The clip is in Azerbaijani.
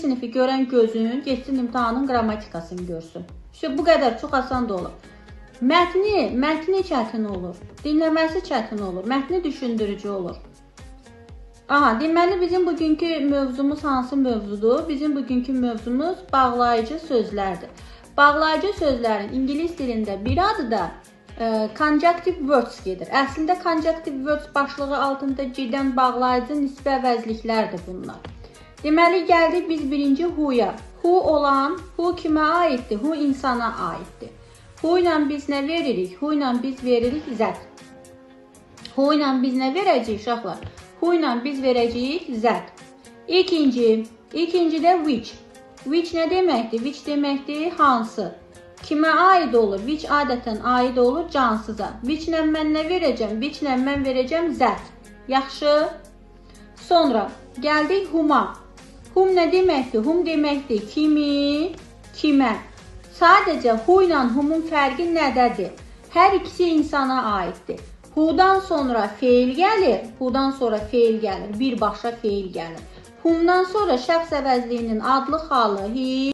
Sinifi görən gözün getsin imtahanın qrammatikasını görsün. İşte bu qədər, çox asan da olur. Mətni çətin olur. Dinləməsi çətin olur. Mətni düşündürücü olur. Aha, deməli bizim bugünkü mövzumuz hansı mövzudur? Bizim bugünkü mövzumuz bağlayıcı sözlərdir. Bağlayıcı sözlərin ingilis dilində bir adı da conjunctive words gedir. Əslində conjunctive words başlığı altında gedən bağlayıcı nisbi əvəzliklərdir bunlar. Deməli gəldik biz birinci who-ya. Who olan, who kimə aiddir? Who insana aiddir. Who ilə biz nə veririk? Who ilə biz veririk that. Who ilə biz nə verəcəyik, uşaqlar? Who ilə biz verəcəyik that. İkinci, ikincidə which. Which nə deməkdir? Which deməkdir hansı. Kimə aid olur? Which adətən aid olur cansıza. Which ilə mən nə verəcəm? Which ilə mən verəcəm that. Yaxşı. Sonra gəldik whom-a. Whom nə deməkdir? Whom deməkdir kimi, kimə. Sadəcə who ilə whom-un fərqi nədədir? Hər ikisi insana aiddir. Who-dan sonra feil gəlir, who-dan sonra feil gəlir, birbaşa feil gəlir. Whom-dan sonra şəxs əvəzliyinin adlıq halı he,